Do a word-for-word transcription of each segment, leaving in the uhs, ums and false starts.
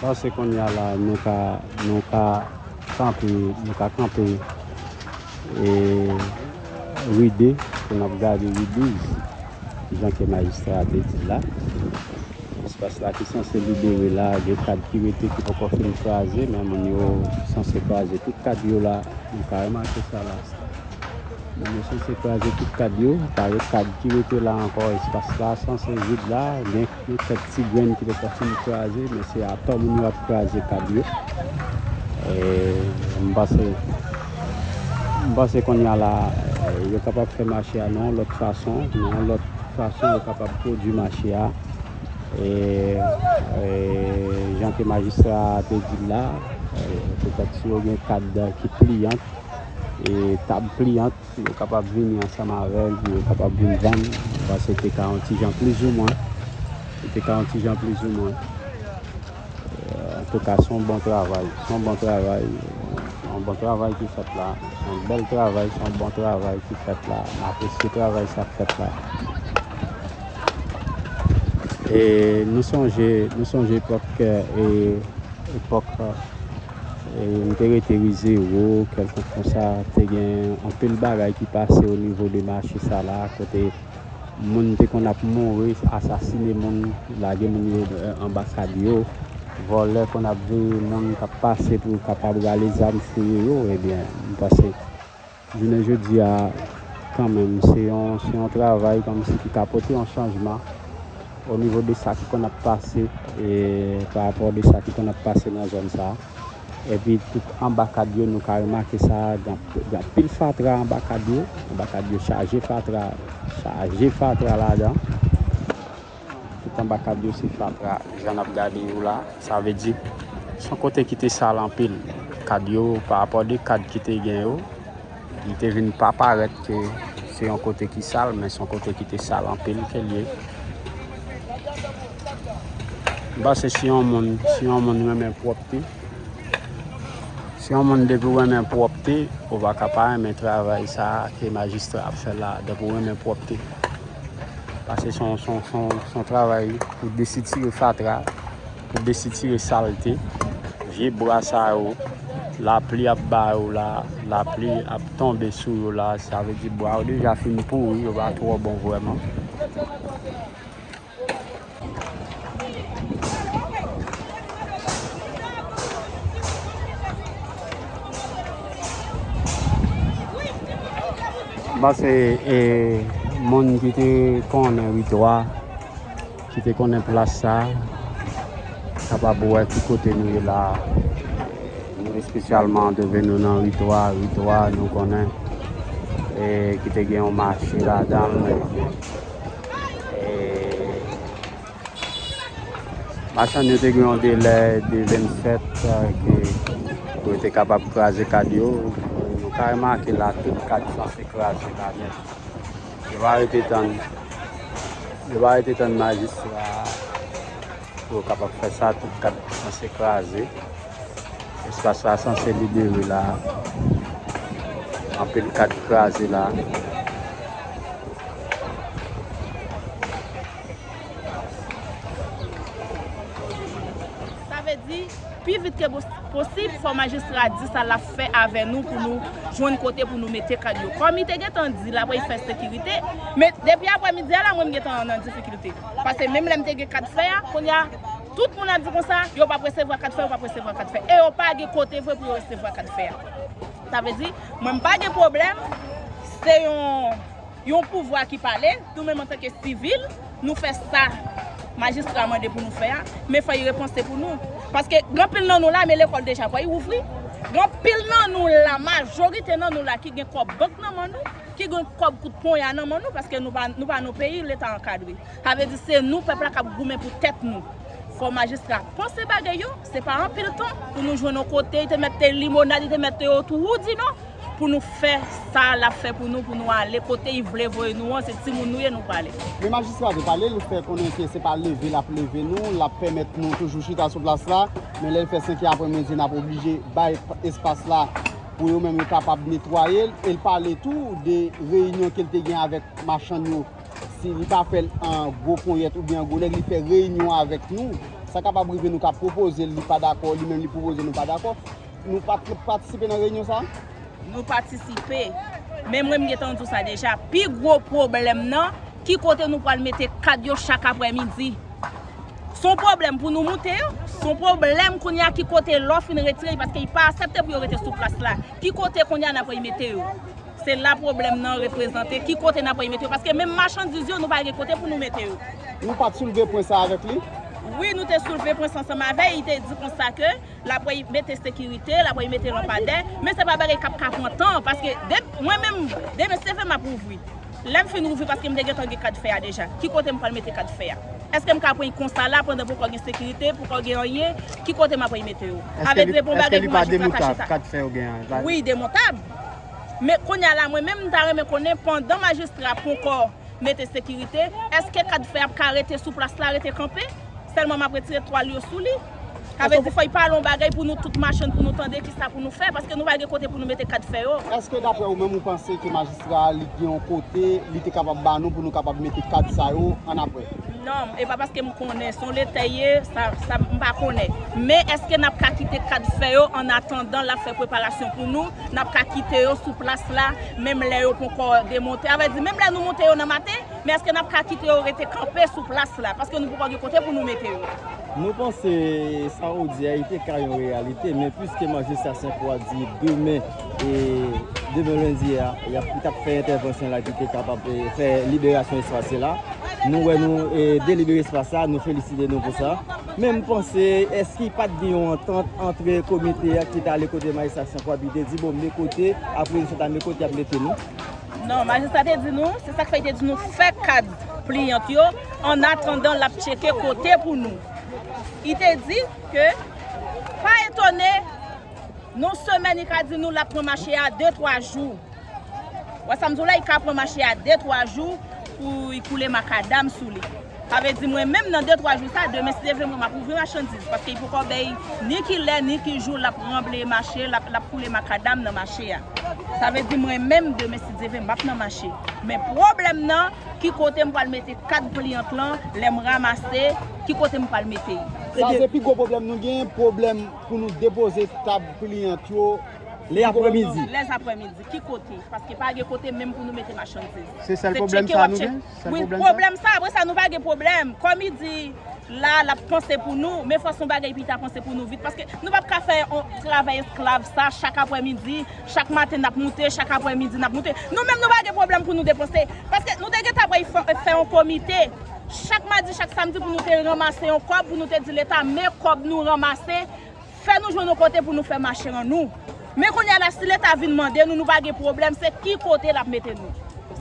Panse kounye a la, nou ka, nou ka kanpe, nou ka kanpe, e, ri de, pou n ap gade ri douz, jan ke majistra a te di la. Espas la ki sanse libere la, gen kad ki rete ki poko fin kraze, men moun yo sanse kraze tout kad yo la. Nou ka remake sa la. Moun yo sanse kraze tout kad yo, pa gen kad ki rete la ankò, espas la sanse vid la, gen, gen kèk ti grenn ki poko fin kraze, men se atò moun yo ap kraze kad yo. E, m panse, m panse kounye a la, e, yo kapab fè mache a nan yon lòt fason, nan yon lòt fason yo kapab pwodui mache a. E, e, jan ke majistra a te di l la, e, petèt si yo gen kad ki pliyan, e tab pliyan, yo kapab vini ansanm avè l pou yo kapab vin vann, paske te ka yon ti jan plizoumwen, te ka yon ti jan plizoumwen. E, antouka, se yon bon travay, se yon bon travay, se yon bon travay ki fèt la, se yon bèl travay, se yon bon travay ki fèt la, m apresye travay sa k fèt la. E nou sonje, nou sonje epòk, e, epòk, e, m te rete ri zewo, kèlkonk konsa, te gen anpil bagay ki pase o nivo de mache sa la, kote moun te konn ap mouri, asasine moun, lage moun yo, e, anba kad yo, vòlè konn ap veye moun k ap pase pou yo kapab rale zam fouye yo, ebyen, m panse jounen jodi a, kanmenm, se yon, se yon travay kòmsi ki ka pote yon chanjman o nivo de sa ki konn ap pase, e, pa rapò de sa ki konn ap pase nan zòn sa a. Epi tout anba kad yo, nou ka remake sa, gen, gen anpil fatra anba kad yo, anba kad yo chaje fatra, chaje fatra ladan. Tout anba kad yo se fatra, jan n ap gade yo la. Sa vle di, se yon kote ki te sal anpil. Kad yo, pa rapò de kad ki te gen yo, li te vin pa parèt ke se yon kote ki sal, men se yon kote ki te sal anpil ke l ye. M panse si yon moun, si yon moun renmen pwòpte, si yon moun depi w renmen pwòpte, ou pa ka pa renmen travay sa a ke majistra ap fè la, depi w renmen pwòpte. Paske se yon, se yon, se yon, se yon travay pou desitire fatra, pou desitire salte. Vye bwa sa yo, lapli ap ba yo la, lapli ap tonbe sou yo la, sa vle di bwa yo deja fin pouri, yo pa twò bon vrèman. M panse, e, moun ki te konnen ri twa, ki te konnen plas sa, kapab wè ki kote nou ye la. Nou espesyalman twouve nou nan ri twa, ri twa, nou konnen, e, ki te gen yon mache ladan l. E, machann yo te gen yon delè de vennsèt, e, ke, pou yo te kapab kraze kad yo. Nou ka remake la, tout kad sanse kraze la nèt. Yo pa rete tann, yo pa rete tann majistra a pou yo kapab fè sa, tout kad sanse kraze. Espas la sanse libere la. Anpil kad kraze la. Sa vle di, pi vit ke pos-, posib, fò majistra di sa l ap fè avè nou pou nou jwenn kote pou nou mete kad yo. Kòm li te gentan di l ap fè sekirite, men depi aprèmidi a la, mwen m gentan nan difikilte. Paske menm lè m te gen kad fè a, kounye a, tout moun ap di konsa, yo p ap resevwa kad fè, yo p ap resevwa kad fè. E yo pa gen kote vre pou yo resevwa kad fè a. Sa vle di, mwen m pa gen pwoblèm, se yon, yon pouvwa ki pale, nou menm antanke sivil, nou fè sa majistra mande pou nou fè a, men fò y repanse pou nou. Paske gen anpil nan nou la, men lekòl deja pral ouvri. Gen anpil nan nou la, majorite nan nou la ki gen kòb bank nan men nou, ki gen kòb kout ponya nan men nou, paske nou pa, nou pa nan peyi Leta ankadre. Sa vle di se nou, pèp la, k ap goumen pou tèt nou. Fò majistra panse bagay yo, se pa anpil tan pou nou jwenn yon kote, li te mèt te limonad, li te mèt te otwoudi non, pou nou fè sa l ap fè pou nou, pou nou ale kote li vle voye nou an, se timoun nou ye, nou prale. Men majistra te pale, li fè konnen ke se pa leve l ap leve nou, l ap pèmèt nou toujou chita sou plas la, men lè l fè senk è aprèmidi, n ap oblije bay espas la pou yo menm yo kapab netwaye l. E l pale tou de reyinyon ke l te gen avèk machann yo. Si li pa fè l an gwo ponyèt oubyen an gwo nèg, li fè reyinyon avèk nou. Sa kapab rive nou ka pwopoze l, li pa dakò, li menm li pwopoze nou pa dakò. Nou pa t patisipe nan reyinyon sa a? Nou patisipe. Men mwen m gentan di w sa deja. Pi gwo pwoblèm nan, ki kote nou pral mete kad yo chak aprèmidi? Se yon pwoblèm pou nou moute yo. Se yon pwoblèm kounye a ki kote lè w fin retire l, paske li pa aksepte pou yo rete sou plas la. Ki kote kounye a n ap mete yo? Se la pwoblèm nan reprezante. Ki kote n ap mete yo? Paske menm machandiz yo, nou pa gen kote pou nou mete yo. Nou pa t soulve pwen sa avèk li? Wi, nou te soulve pwen sa ansanm avè l. Li te di konsa ke l ap mete sekirite, l ap mete lanpadè. Men se pa bagay k ap ka pran tan. Paske de, mwen menm, demen se fè m ap ouvri. Lè m fin ouvri, paske m te gentan gen kad fè a deja. Ki kote m pral mete kad fè a? Èske m ka pran l konsa la pandan poko gen sekirite, poko gen anyen? Ki kote m ap mete yo? Avè di se pa yon bagay pou majistra ta chita. Kad fè yo gen an? Wi, demontab. Men kounye a la, mwen menm, m ta renmen konnen pandan majistra poko mete sekirite, èske kad fè ap ka rete sou plas la, rete kanpe? Sèlman m ap retire twal yo sou li. Sa vle di fò y pale yon bagay pou nou tout machann pou nou tande kisa pou nou fè, paske nou pa gen kote pou nou mete kad fè yo. Èske daprè ou menm ou panse ke majistra a li gen yon kote li te kapab ba nou pou nou kapab mete kad sa yo annapre? Non, e pa paske m konnen, se yon leta ye, sa, sa m pa konnen. Men èske n ap ka kite kad fè yo annatandan l ap fè preparasyon pou nou, n ap ka kite yo sou plas la, menm lè yo poko demonte? A vle di, menm lè nou monte yo nan maten, men èske n ap ka kite yo rete kanpe sou plas la? Paske nou poko gen kote pou nou mete yo. Nou panse sa ou di a, li te ka yon reyalite, men piske majistra Senko a di demen, e, demen lendi a, y ap, li t ap fè entèvansyon la ki te kapab, e, fè liberasyon espas la. Nou wè nou, e, delibere espas la, nou felisite nou pou sa. Men m panse, èske pa t gen yon antant ant komite a ki t ale kote majistra Senko a, epi te di, bon, men kote, apre nou sot a men kote y ap mete nou? Non, majistra te di nou, se sa k fè li te di nou fè kad pliyant yo, annatandan l ap tcheke kote pou nou. Li te di ke, pa etone, nan semèn li ka di nou l ap pran mache a de, twa jou. Wè sa m di w la, li ka pran mache a de, twa jou pou li koule makadam sou li. Sa vle di mwen menm nan de, twa jou sa, demen si Dye vle mwen m ap ouvri machandiz, paske li poko bay ni ki lè, ni ki jou l ap ranble mache, l ap, l ap koule makadam nan mache a. Sa vle di mwen menm demen si Dye vle m ap nan mache. Men pwoblèm nan, ki kote m pral mete kad pliyant lan, lè m ranmase, ki kote m pral mete l? Sa se pi gwo pwoblèm nou gen, pwoblèm pou nou depoze tab pliyant yo. Lè aprèmidi. Lè aprèmidi, ki kote? Paske pa gen kote menm pou nou mete machandiz. Se sèl pwoblèm sa nou gen? Wi, pwoblèm sa, apre sa nou pa gen pwoblèm. Kòm li di la, l ap panse pou nou, men fò se yon bagay pou li ta panse pou nou vit. Paske nou p ap ka fè yon travay esklav sa, chak aprèmidi, chak maten n ap moute, chak aprèmidi n ap moute. Nou menm nou pa gen pwoblèm pou nou depanse. Paske nou te gentan ap fè, fè yon komite, chak madi, chak samdi pou nou te ranmase yon kòb, pou nou te di Leta, men kòb nou ranmase, fè nou jwenn yon kote pou nou fè mache an nou. Men kounye a la, si Leta vin mande nou, nou pa gen pwoblèm, se ki kote l ap mete nou?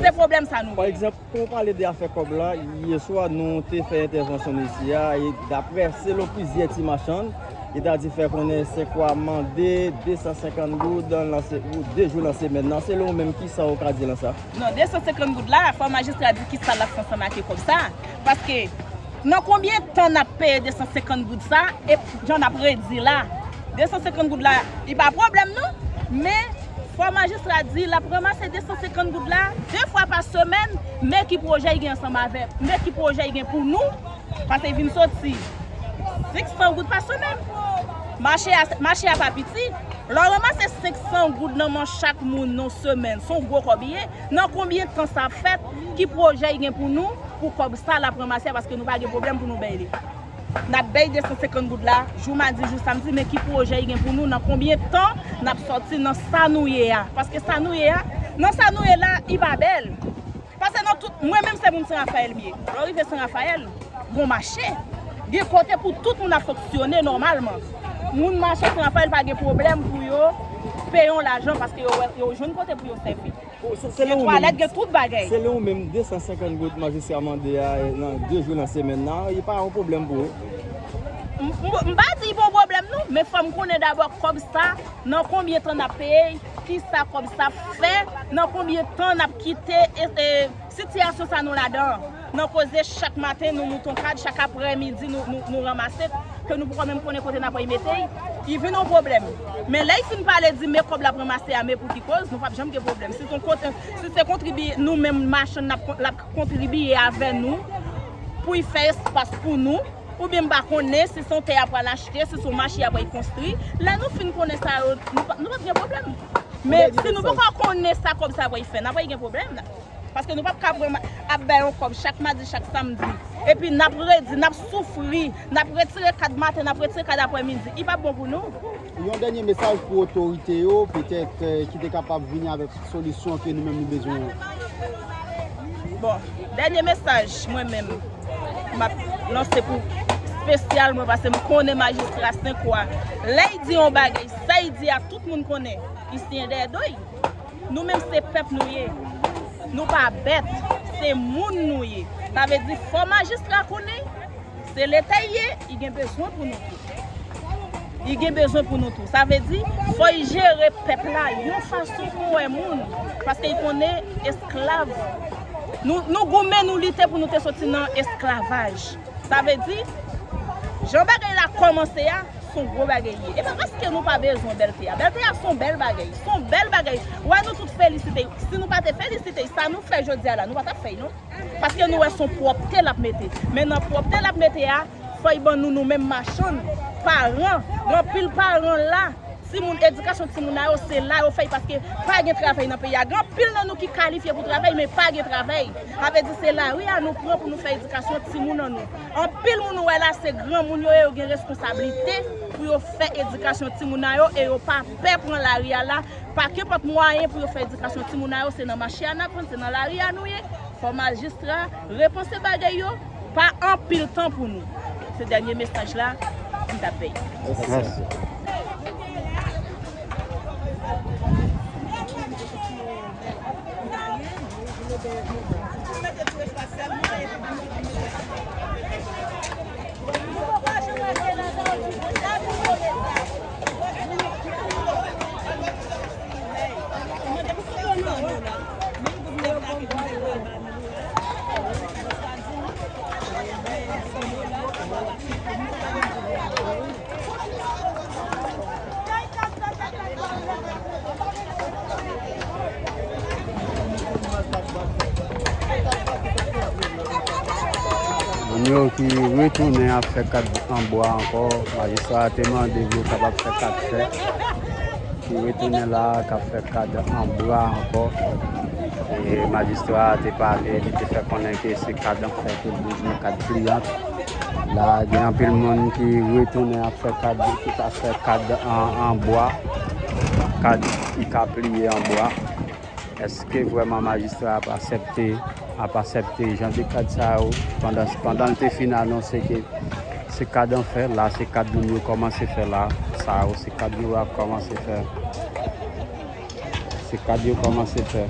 Se pwoblèm sa nou gen. Pa egzanp, pou w pale de afè kòb la, yè swa nou te fè entèvansyon nou isi a, e daprè, selon plizyè ti machann, yo ta di fè konnen Senko a mande de san senkant goud nan se-, pou de jou nan semèn nan. Selon ou menm, kisa w ka di lan sa? Non, de san senkant goud la, fò majistra di kisa l ap fè ansanm ak kòb sa. Paske, nan konbyen tan n ap peye de san senkant goud sa, e jan n ap redi la? De san senkant goud la, li pa pwoblèm non, men fò majistra di l ap ranmase de san senkant goud la de fwa pa semèn, men ki pwojè l gen ansanm avè, men ki pwojè l gen pou nou, paske l vin soti senk san goud pa semèn. Mache a, mache a pa piti. Lè w ranmase senk san goud nan men chak moun nan semèn, se yon gwo kòb li ye. Nan konbyen tan sa ap fèt? Ki pwojè l gen pou nou, pou kòb sa l ap ranmase a, paske nou pa gen pwoblèm pou nou bay li? N ap bay de san senkant goud la, jou madi, jou samdi, men ki pwojè l gen pou nou, nan konbyen tan n ap sòti nan sa nou ye a? Paske sa nou ye a, nan sa nou ye la, li pa bèl. Paske nan tout, mwen menm se moun Sen Rafayèl m ye. Lè w rive Sen Rafayèl, gon mache. Gen kote pou tout moun ap fonksyone nòmalman. Moun mache Sen Rafayèl pa gen pwoblèm pou yo peye yon lajan paske yo, yo jwenn kote pou yo sèvi. Gen twalèt, gen tout bagay. Selon ou menm, de san senkant goud majistra mande a nan de jou nan semèn nan, li pa yon pwoblèm pou ou? M, m, m pa di li pa yon pwoblèm non, men fò m konnen dabò kòb sa, nan konbyen tan n ap peye l, kisa kòb sa ap fè, nan konbyen tan n ap kite e, e, sitiyasyon sa nou ladan an. Nan koze chak maten nou moute yon kad, chak aprèmidi nou, nou, nou ranmase l, ke nou poko menm konnen kote n ap mete l, li vin yon pwoblèm. Men lè l fin pale di men kòb l ap ranmase a, men pou ki koz, nou p ap janm gen pwoblèm. Si se yon kote, si se kontribiye, nou menm machann n ap, l ap kontribiye avè nou pou l fè espas pou nou, Oubyen m pa konnen si se yon tè y ap pral achte, si se yon mache y ap pral konstwi. Lè nou fin konnen sa yo, nou p ap gen pwoblèm. Men si nou poko konnen sa kòb sa pral fè, n ap gen pwoblèm la. Paske nou p ap ka ap bay yon kòb chak madi, chak samdi. Epi n ap redi, n ap soufri, n ap retire kad maten, n ap retire kad aprèmidi. Li p ap bon pou nou. Yon dènye mesaj pou otorite yo, petèt, ki te kapab vini avèk solisyon ke nou menm nou bezwen an. Bon, dènye mesaj mwen menm m ap lanse pou espesyal mwen, paske m konnen majistra Senkwa, lè l di yon bagay, sa l di a tout moun konnen, li siyen dèyè do l. Nou menm se pèp nou ye. Nou pa bèt, se moun nou ye. Sa vle di fò majistra konnen se Leta l ye, li gen bezwen pou nou tou. Li gen bezwen pou nou tou. Sa vle di fò l jere pèp la yon fason pou wè moun, paske l konnen esklav. Nou, nou goumen, nou lite pou nou te soti nan esklavaj. Sa vle di, jan bagay la kòmanse a, se yon gwo bagay li ye. E pa paske nou pa bezwen bèlte a. Bèlte a se yon bèl bagay. Se yon bèl bagay. Ou wè nou tout felisite l. Si nou pa te felisite l, sa nou fè jodi a la, nou pa t ap fè l non. Paske nou wè se yon pwòpte l ap mete. Men nan pwòpte l ap mete a, fò l ban nou, nou menm machann, paran, gen anpil paran la. Timoun, edikasyon timoun nan yo, se la yo fè l, paske pa gen travay nan peyi a. Gen anpil nan nou ki kalifye pou travay, men pa gen travay. Sa vle di se lari a nou pran pou nou fè edikasyon timoun an nou. Anpil moun ou wè la, se granmoun yo ye, yo gen reskonsablite pou yo fè edikasyon timoun nan yo, e yo pa pè pran lari a la. Pa kenpòt mwayen pou yo fè edikasyon timoun nan yo, se nan mache a n ap jwenn, se nan lari a nou ye. Fò majistra repanse bagay yo, pa anpil tan pou nou. Se dènye mesaj la m t ap bay. Mèsi. Moun yo ki retounen ap fè kad an bwa ankò, majistra a te mande pou yo kapab fè kad fè. Ki retounen la, k ap fè kad an bwa ankò. E majistra a te pale, li te fè konnen ke se kad an fè ke l bezwen, kad pliyant. La, gen anpil moun ki retounen ap fè kad, ki t ap fè kad an, an bwa, kad ki ka pliye an bwa. Èske vrèman majistra ap aksepte, ap aksepte jan de kad sa yo? Pandan, pandan l te fin anonse ke se kad an fè, la se kad moun yo kòmanse fè la. Sa yo se kad yo ap kòmanse fè. Se kad yo kòmanse fè.